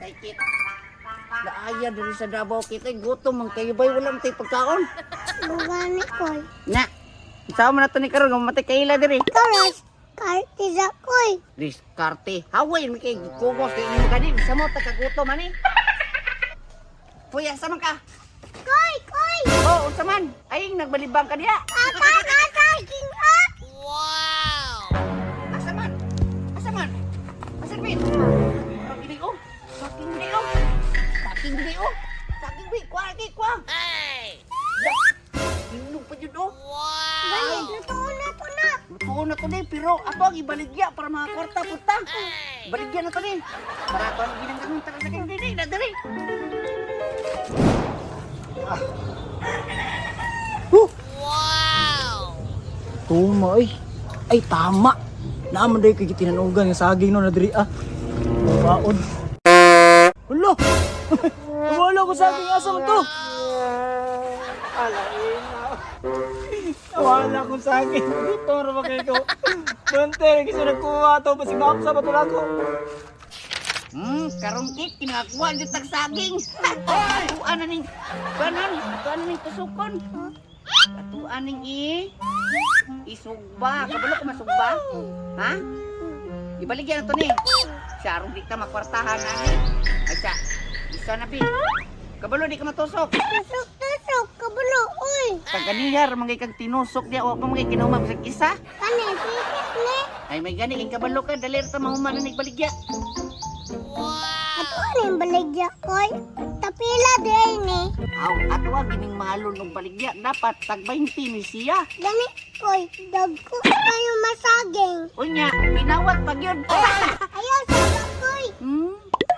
Kay Kit. Laaya diri sa Davao, Kit. Ay, gutom man kayo bay, wala man tayo pagkaon. Bugani koy. Na. Unsa man na to ni karon nga mamatay kaila diri? Karas, kartisa koy. Diskarte. Haway mi kay kugos kay imo gani. Sa mo tagagutom ani. Puy, asa man ka? Koy, koy! Oh, unsa man? Ay, nagbalibang ka diha. Ata ka saging ah! Asa man? Asa man? Asa man? Murag gini oh. Saking gini oh. Saking gini oh. Saking gini kuha kay kuha. Ay. Inog pa jud oh. Gani, lutuon na to na. Lutuon na to ni pero ato ang ibaligya para mga kwarta punta. Baligya na to ni. Para ato ang ginanggangon tara sa kay dili na diri. Tuma ay. Ay tama. Naaman day kay gitinanugan nga saging no na diri ah. Baon. Hala. Wala ko saging, asa man to? Alain. Wala ko saging. Dito ra ba kay ko? Bante kasi nagkuha to basig maapsa ba to ako. Karong kit kinakuha jud tag saging. Atuan na ning kanon, atuan na ning tusukon. Atuan ning isugba. Kabalo ka masugba? Ha? Ibaligyan na to ni. Sa arong di ka makwartahan ani. Ay sa isa na bi. Kabalo di ka matusok. Tusok, tusok, kabulo, uy. Kaganihar mga kag tinusok diya wa pa mga kinahumag sa isa. Kani, pikit ni. Ay may gani kay kabalo ka dali ra ta mahuman na baligya. Ato rin baligya koy. Tapila di ay ni. Aw, ato ang gining mahalon og baligya dapat tag 20 ni siya. Gani koy, dagko tayo masaging. Unya, pinawat pag yun. Ayaw sa koy.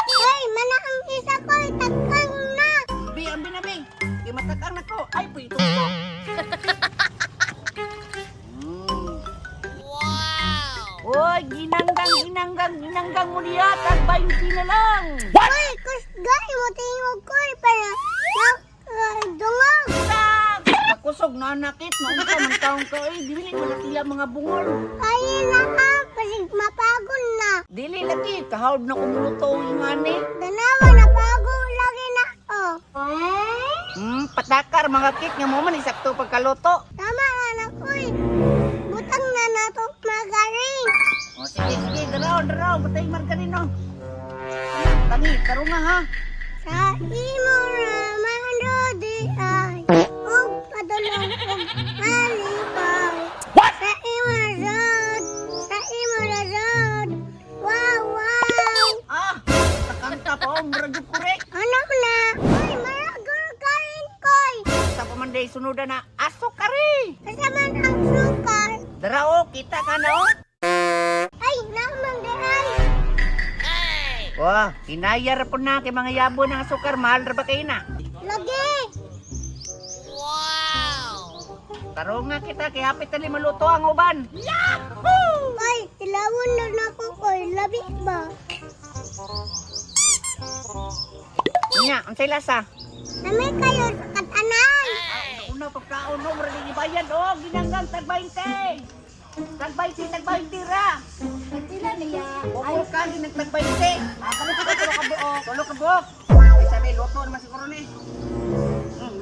Koy, mana ang isa koy, takang na. Bi, ambi na bi. Kay matakang na ko. Ay, pwede ko. Wow! Oy, ginanggang, ginanggang, ginanggang mo niya. Tag 20 na lang. Koy, kusgay mo tingog koy para na dungog. Tag! Pakusog na nakit. Naunsa man taong ka. Ay, dili ko na sila mga bungol. Kaya na ka, pasig mapagod na. Dili lagi. Kahawd na kumuluto ang ingani. Danawa na pagod lagi na oh. Patakar mga kit nga mo man isakto pagkaluto. Tama na na koy. Butang na nato magaring. O sige, sige, daraw, daraw, batay margarino. Anak, tangi, tarunga ha. Sa imo raman di ay ug padulong ug malipay. Sa imo razod, sa imo razod. Wow, wow. Ah, takanta pa oh, murag yung kurek. Ano na? Oy, maragol kain koy. Sa pamanday sunodan na aso kari. Asa man ang sukar? Dara oh, kita ka na oh. Ay, naman di ay. Wah, hinayar po na kay mga yabo ng asukar, mahal ra ba kayo na? Lagi. Tarong nga kita, kay hapit na maluto ang uban. Koy, tilawon na nako koy. Labi ba? Nya, unsay lasa? Nami kayo sa katanan. Una pagkaon no, murag ibayan oh, ginanggang tag 20. Tag 20, tag 20 ra. Pila niya. Ay, ka ginang tag 20. Ah, kalit ko tulo ka buok. Tulo ka buok. Ay sabi, luto naman siguro ni.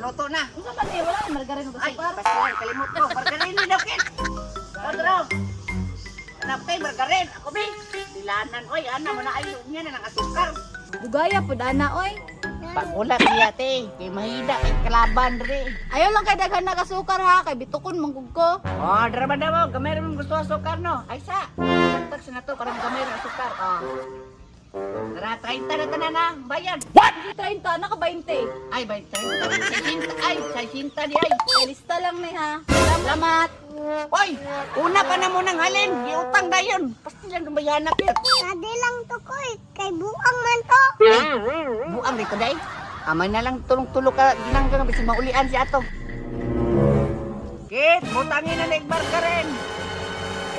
Luto na. Unsa man eh, wala kay margarine ug Ay, asukar. basta lang, kalimot ko. Margarine ni daw, kit. Daw, Hanap kay margarine. Ako, bi. Dilanan, oy, ana mo na ay niya na ng asukar. Bugaya pud ana oy. Pagulat niya, te. Kay mahida, kay kalaban, dre. Ayaw lang kay daghan na kasukar ha, kay bitukon manggug ko. Oh, dra ba daw, gamay ra man gusto asukar, no? Ay, sa. Tagtag sa na to, parang gamay ra asukar. Oh. Tara, 30 na tanan na. Bayad. Hindi 30, naka 20. Ay, bay, 30. 60, ay, 60 di ay. Ay, lista lang ni ha. Salamat. Oy, una pa na munang halin. Giutang dayon. Pasti lang gumayanak yun. Sadi lang to koy. Kay buang man to. Buang dito day. Amay na lang tulong-tulong ka ginanggang bisag maulian si ato. Kit, butangin na leg margarin.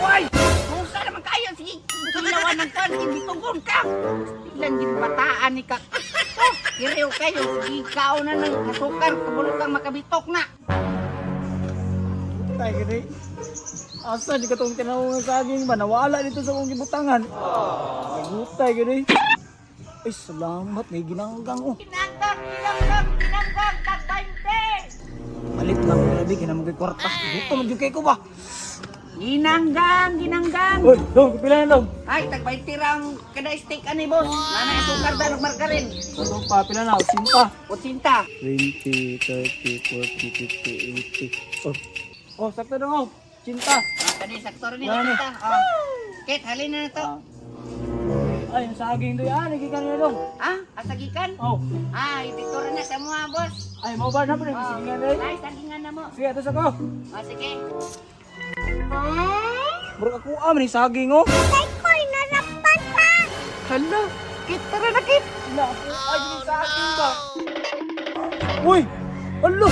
Uy, kung naman kayo sige kilawan ng kan ibitugon ka. Ilan gid bataan ni ka. Oh, kiriw kayo sige kao na ng asukar kabalo kang makabitok na. Tay gani. Asa di katong tinawag nga saging ba nawala dito sa akong gibutangan. Nagutay gani. Ay, salamat. May ginanggang oh. Ginanggang, ginanggang, ginanggang, tag 20. Palit lang ko na di, kinamang ko'y kwarta. Gutom, man jud kay ko ba? Ginanggang, ginanggang. Uy, dong, pila na dong? Ay, tag 20 ra ang kada steak ani, boss. Nanay asukar da ug margarin. Dong pa, pila na, 80. 80. 20, 30, 40, 50, 80. Oh, oh sakto dong oh. Cinta. Ah, kani sakto ra ni Wala ni. 80. Oh. Kit, halin na na to. Ah. Ay, ang saging doy. Ah, nagikan niya dong. Ah, asagikan? Oh. Ah, dito ra na sa mga, boss. Ay, mau ba na pa rin? Oh. Sige nga dai. Ay, sagingan na mo. Sige, ato sa ko. Oh, sige. Murag ako ah, man saging oh. Tay koy, narapan ka. Hala, Kit, tara na, Kit. Na, ay, yung saging ba? Uy! Alo!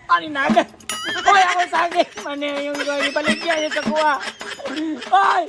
Ani naga? Uy, ako saging! Mani yung ibaligya niya sa kuha. Ay!